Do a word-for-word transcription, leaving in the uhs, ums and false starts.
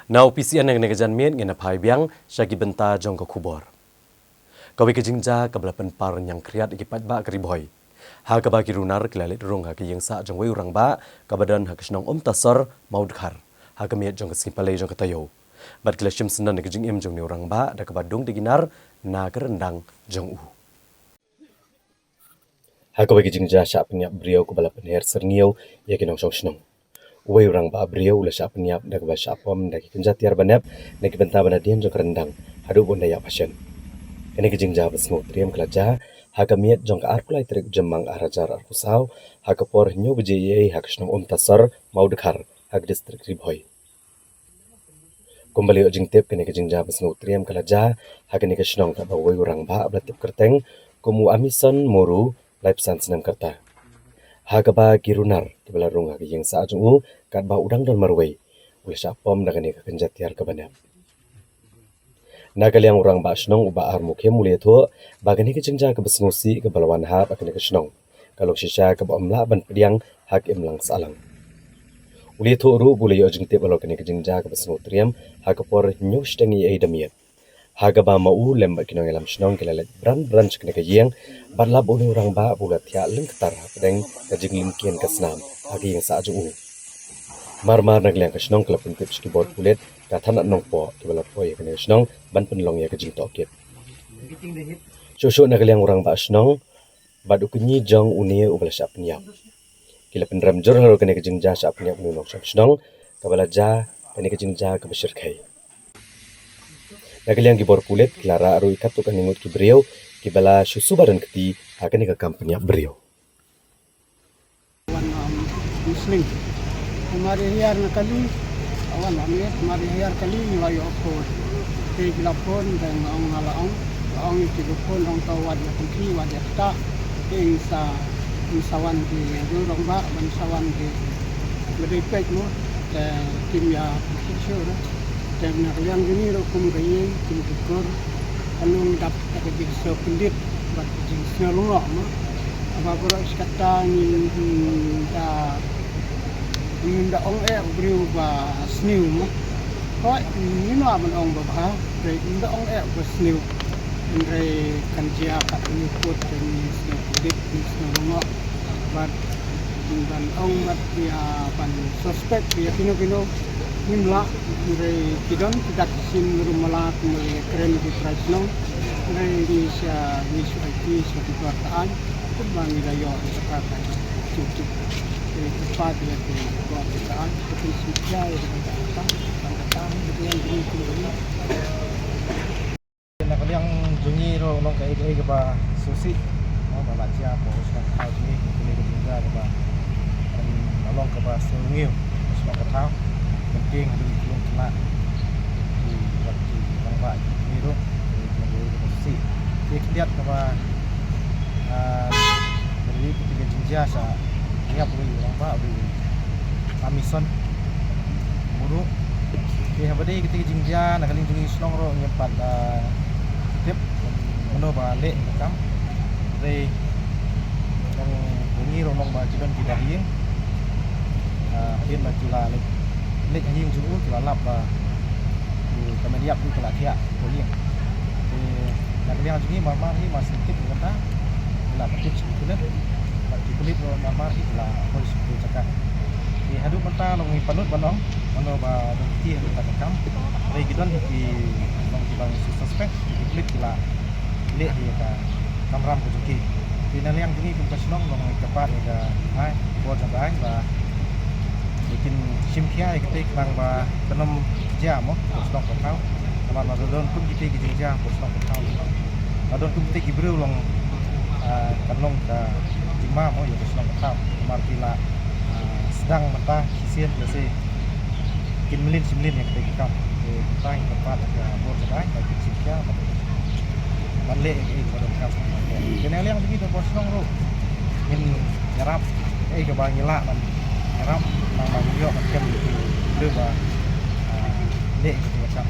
Na u P C N ha kane ka janmiet ngin ïa phai biang sha ki bynta jong ka khubor. Kawei ka jingjia kaba la pynpar ñiangkhriat ïa ki paidbah ka Ri Bhoi, ha kaba ki runar ki la leit rung ha ka ïing sah jong uwei u rangbah kaba don ha ka shnong Umtasor, Mawdkhar, ha ka miet jong ka sngi Palei jong ka taïew. Bad ki la shim syndon ïa ka jingim jong une u rangbah da kaba dung da ki nar na ka ryndang jong u. Ha kawei ka jingjia shah pynïap briew kaba la pynher syrngiew ïa ki nongshong shnong, uwei u rangbah briew u la shah pynïap da kaba shah pom da ki kynja tiar banep na ki bynta ba nadien jong ka ryndang haduh ba un da ïap hashen. Kane ka jingjia ba sngewtriem ka la jia ha ka miet jong ka arphew lai tarik u Jymmang ar hajar arphew saw, ha ka por hynñiew baje eiei ha ka shnong Umtasor, Mawdkhar, ha ka distrik Ri Bhoi. Kumba la ïoh jingtip, kane ka jingjia ba sngewtriem ka la jia ha kane ka shnong katba uwei u rangbah ba la tip kyrteng kum u Amison Muru, laiphew san snem ka rta, ha kaba ki runar kiba la rung ha ka ïing sah jong u katba u dang don marwei u la shah pom da kane ka kynja tiar kaba nep. Na ka liang u rangbah shnong u Bah Armukhem u la ïathuh ba kane ka jingjia kaba sngewsih kaba la wan hap ha kane ka shnong ka long shisha kaba ym lah ban pdiang ha ka imlang sahlang. U la ïathuh ruh ba u la ïoh jingtip halor kane ka jingjia kaba sngewtriem ha ka por hynñiew shiteng eiei da miet, ha kaba ma u lem bad ki nongïalam shnong ki la leit bran bran sha kane ka ïing, bad lap ba une u rangbah ba u la thiah lyngktar hapdeng ka jinglyngkien ka snam ha ka ïing sah jong u. Mar mar na ka liang ka shnong ka la pyntip sha ki bor pulit ka thanat Nongpoh kiba la poi ha kane ka shnong ban pynlong ïa ka jingtohkit. Shuh shuh na ka liang u rangbah shnong bad u kñi jong une uba la shah pynïap, ki la pynrem jur halor kane ka jingjia shah pynïap une u nongshong shnong kaba la jia kane ka jingjia kaba shyrkhei. Na ka liang ki bor pulit ki la rah ruh ïa katto katne ngut ki briew kiba la shu suba don kti ha kane ka kam pynïap briew. Wan, um, Muslim. Mar ïa hiar na kali, wan wan ïa, mar ïa hiar kali, ngi la ïoh phone. Te ki la phone, te nga ong nga la ong, la ong ïa ki la phone, ong to wat ïa pynki, wat ïa kata. Te ngi sa, ngi sa wan ki ru rangbah, ban sa wan ki ba dei peit mo. Te kim ïa pynki shuh ruh. Te na ka liang jong ngi ruh kum ka ïing, kum ki kur, ka nong dap da ka jingsngew kyndit bad ka jingsngew lyngngoh mo. Haba baroh shi katta ngim, ngim da, ngim da ong eh u briew ba sniew mo. Hooid, ngim lah ban ong ba bha, hynrei ngim da ong eh ba sniew. Hynrei kan jia kat une u pud te ngi sngew kyndit, ngi sngew lyngngoh. Bad ban ong bad ïa ban suspect ïa kino kino ngim lah, hynrei ki don ki dak ki shin ruh mala kumba la ïakren ki trai shnong. Hynrei ngi sha, ngi shu aiti sha ki bor ta aiñ kumba ngi la ïoh ïa kata ka jingtip. Hynrei ki pat ïa ki bor ta aiñ, ki pynshim khia ïa ki bor ta aiñ, ban kata ngi ïa ki kumba ngi. Na ka liang jong ngi ruh long kaei kaei kaba sngewsih, mo, ba la jia hapoh u shnong ka thaw jong ngi, kane ka jingjia kaba kan long kaba sngewrngiew ha u shnong ka thaw. Ban tieng haduh ki khun khynnah, ki, bad ki rangbah jong ngi ruh, kane ka long kaei kaba sngewsih. Te khyndiat kaba, ah, ba la ïoh kata ka jingjia sa ïap uwei u rangbah, uwei u Amison Muru. Te haba dei kata ka jingjia na ka liang jong ngi shnong ruh ngim pat, ah, tip mano ba leh ïa ka kam. Hynrei long jong ngi ruh long ba ki don ki ba ha ïing. Ah, hadien ba ki la leit, leit ha ïing jong u ki la lap ba u ka met ïap u ka la thiah hapoh ïing. Te na ka liang jong ngi mar mar hi mar shu tip ïa kata. Ki la pyntip sha ki pulit. Bad ki pulit ruh mar mar hi ki la poi sha ki jaka. Te haduh mynta long ngi pynlut ban ong mano ba don kti ha kata ka kam. Hynrei ki don hi ki long kiba ngi suspect, ki pulit ki la leh ïa ka kamram ka jong ki. Te na liang jong ngi kum ka shnong long ngi kyrpad ïa ka aiñ, bor jong ka aiñ ba kin shim khia ïa kata khnang ba kan ym jia mo ha u shnong ka thaw. Namar lada don kum kita ki jingjia ha u shnong ka thaw, lada don kum kita ki briew long, ah, kan long ka jingma mo ïa ka shnong ka thaw. Namar ki la, ah, sdang mynta shisien lehse kin mlien shi mlien ïa kata ki kam. Te kumta ngi kyrpad ïa ka bor jong ka aiñ ba kin shim khia ban leh ïa kaei kaba donkam. Te na liang jong ngi ka bor shnong ruh ngin ïarap kaei kaba ngi lah ban ïarap, tang ba ngin ïoh ban kem ïa ki briew ba, ah, leh ïa kata ka kam.